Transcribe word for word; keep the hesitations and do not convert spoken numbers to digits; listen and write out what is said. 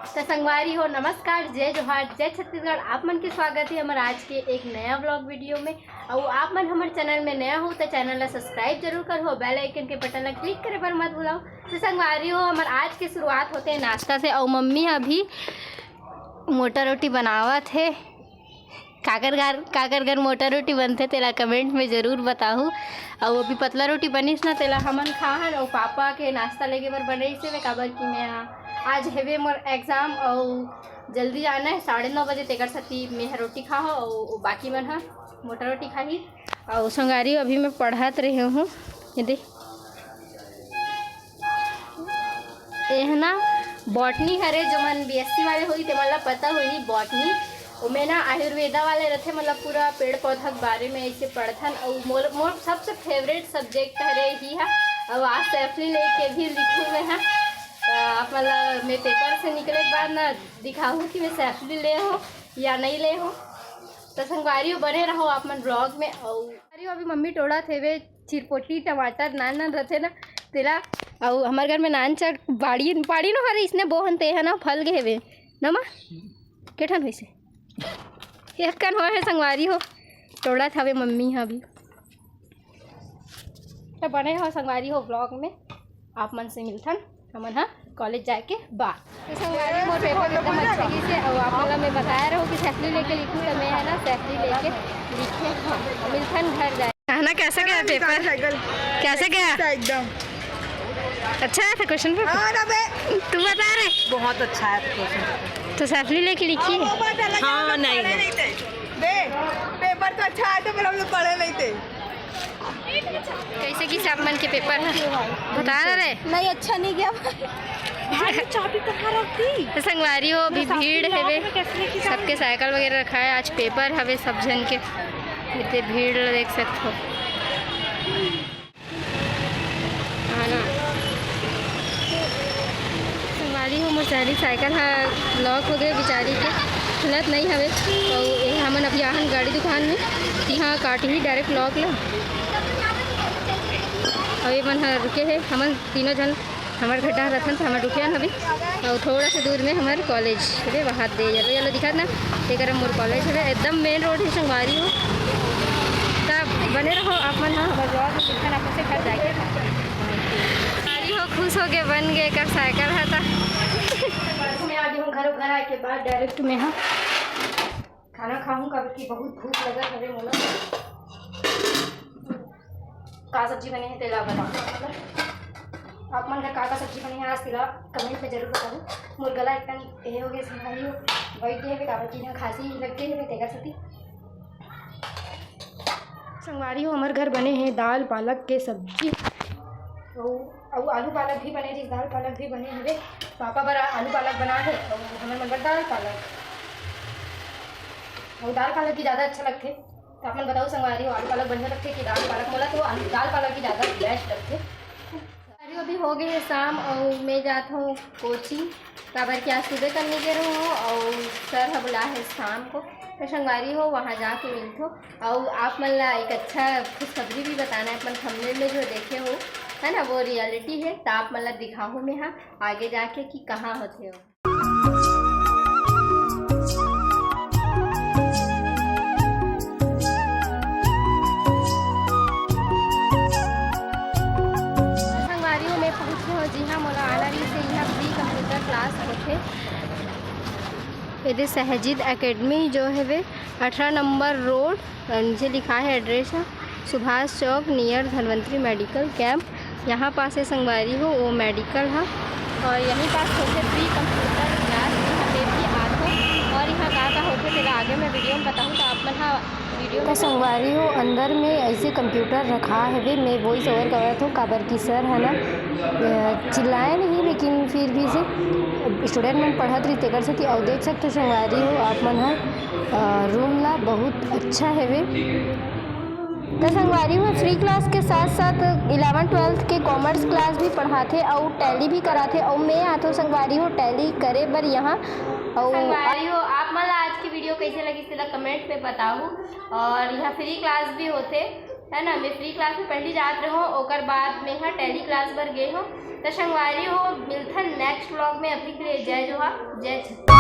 तो संगवारी हो, नमस्कार, जय जोहार, जय छत्तीसगढ़। आप मन के स्वागत है हमर आज के एक नया व्लॉग वीडियो में। और आप मन हमर चैनल में नया हो तो चैनल ला सब्सक्राइब जरूर करहो, बेल आइकन के बटन ला क्लिक करे बर मत भुलाओ। तो संगवारी हो, हमर आज के शुरुआत होते हैं नाश्ता से। और मम्मी अभी मोटा रोटी बनावत है। काकर घर काकर घर मोटा रोटी बनथे, तेला कमेंट में जरूर बताहू। और वो भी पतला रोटी बनिस ना, तेला हमन खाहन। और पापा के नाश्ता लेके बर बनइस हे, काबर कि मैं आज हेवे मोर एग्जाम और जल्दी जाना है साढ़े नौ बजे, तेकर सेती मैं ह रोटी खाहूँ और बाकी मन ह मोटा रोटी खाही। और संगवारी अभी मैं पढ़त रहे हूँ, ये दे ये है ना बॉटनी हरे, जो मन बीएससी वाले होही ते मन ला पता होही बॉटनी। ओमे ना आयुर्वेदा वाले रथे, मतलब पूरा पेड़ पौधा के बारे में ऐसे पढ़थन। और मोर मोर सबसे फेवरेट सब्जेक्ट हरे ही है। और आज सैफली लेके भी लिखू मैं है, तो आप मतलब मैं पेपर से निकले के बाद ना दिखाहूँ कि मैं सैफली ले हो या नहीं ले हो। तो संगवारी हो, बने रहो आप मन ब्लॉग में। और अरे अभी मम्मी टोड़ा थे वे चिरपोटी टमाटर नान नान रथे ना, तेला। अउ हमर घर में नान चक बाड़ी बाड़ी नो हरे, इसने बोहन ते है ना फल गे हेवे ना माँ। के ठन होइसे? एक कन होए हे संगवारी हो, टोड़ा थावे मम्मी हा अभी। तो बने हो संगवारी हो ब्लॉग में, आप मन से मिलथन हमन हा कॉलेज जाए के बाद। तो संगवारी मोर पेपर एकदम अच्छा गिस हे, और आप मन ला मैं बताया रहूँ कि सैफली लेके लिखूँ, तो मैं है ना सैफली लेके लिखे हूँ। मिलथन घर जाए। कहना कैसा गया पेपर? साइकिल। कैसा गया? अच्छा एकदम। अच्छा आया था क्वेश्चन पेपर? और अबे तू बता रहे। बहुत अच्छा आया था क्वेश्चन पेपर। तो सैफली लेके लिखी है? वो बात अलग है, हाँ, हम लोग नहीं पढ़े है। नहीं थे। बे, पेपर तो अच्छा आया था, पर हम लोग पढ़े नहीं थे। कैसे गिस आप मन के पेपर ह? बता ना रे। नहीं, अच्छा नहीं गया। भाई, चाबी कहाँ रख दी? तो संगवारी हो, अभी मैं भीड़ साइकिल हेवे, लॉक में कैसे लेके जाऊँ? सबके साइकिल वगैरह रखा है। आज पेपर हवे सब झन के, इतने भीड़ देख सकते हो। हाँ ना। संगवारी हो, मोर सहेली साइकिल हा लॉक हो गए बेचारी के, खुलत नहीं हवे। तो ये हमन अभी आहन गाड़ी दुकान में, यहाँ काट ही डायरेक्ट लॉक ला। और ये मन हा रुके है, हमन तीनों झन हमर घर डाहर रथन, तो हमर रुके हन अभी। और थोड़ा सा दूर में हमर कॉलेज हवे, वहाँ दे येलो येलो दिखत ना, तेकर मोर कॉलेज हवे, एकदम मेन रोड ही संगवारी हो। तब बने रहो आप मन, हाँ, हमर ब्लॉग में दिखन आप से घर जाके। संगवारी हो, खुश हो गए, बन गए कर साइकिल है तो। मैं आ गई हूँ घर, घर आए के बाद डायरेक्ट में हाँ खाना खाऊँ, काबर कि बहुत भूख लगत हवे मोला। का सब्जी बने हे तेला बताओ, मतलब आप मन घर का का सब्जी बने हे आज, तेला कमेंट में जरूर बताओ। मोर गला एकदम ये हो गए, संगवारी हो, बैठ गए हे, काबर कि यहाँ खांसी लग गई है, तेकर सेती। संगवारी हो, हमर घर बने हे दाल पालक के सब्जी, तो अउ आलू पालक भी बने रहिस, दाल पालक भी बने हवे। पापा बर आलू पालक बना हे, अउ हमर मन बर दाल पालक। अउ दाल पालक ही ज़्यादा अच्छा लगथे। तो आप मन बताओ संगवारी हो, आलू पालक बढ़िया लगथे कि दाल पालक? मोला तो आलू, दाल पालक ही ज़्यादा बेस्ट लगथे। अरे अभी हो गए हे शाम अउ मैं जात हूँ कोचिंग, काबर कि आज सुबह करने के रहूँ अउ सर ह बुला हे शाम को। तो संगवारी हो, वहाँ जाके मिलथो। अउ आप मन ला एक अच्छा खुशखबरी भी बताना है, अपन थंबनेल में जो देखे हो, है ना, वो रियलिटी है। तो आप मन ला दिखाहूँ मैं हाँ आगे जाके कि कहाँ होथे हो। संगवारी हो, मैं पहुँच गई हूँ जी हाँ, मोला आना रहिस हे, यहाँ फ्री कंप्यूटर क्लास होथे। एदे सहजीत एकेडमी जो हवे अठारह नंबर रोड, और नीचे लिखा है एड्रेस है सुभाष चौक नियर धन्वंतरी मेडिकल कैंप। यहाँ पास है संगवारी हो वो मेडिकल है, और यहीं पास होथे फ्री कंप्यूटर क्लास, यहाँ पे भी आथो। और यहाँ का का होथे तेला आगे मैं वीडियो में बताहूँ, तो आप मन हाँ वीडियो तो में संगवारी हो अंदर में ऐसे कंप्यूटर रखा हवे, मैं वॉइस ओवर करत हूँ, काबर कि सर है ना अ, चिल्लाए नहीं, लेकिन फिर भी से स्टूडेंट मन पढ़त रही तेकर सेती। अउ देख सकते संगवारी हो आप मन ह अ, रूम ला बहुत अच्छा हेवे। त संगवारी हो फ्री क्लास के साथ साथ इलेवन ट्वेल्थ के कॉमर्स क्लास भी पढ़ाथे अउ टैली भी कराथे। अउ मैं आथो संगवारी हो टैली करे बर यहाँ। अउ संगवारी हो आप मन ला आज की वीडियो कैसे लगी तेला कमेंट में बताओ। और यहाँ फ्री क्लास भी होथे है ना, मैं फ्री क्लास में पहली जात रहो, ओकर बाद में यहाँ टैली क्लास बर गए हो। त संगवारी हो, मिलथन नेक्स्ट व्लॉग में। अभी के लिए जय जोहार, जय छत्तीसगढ़।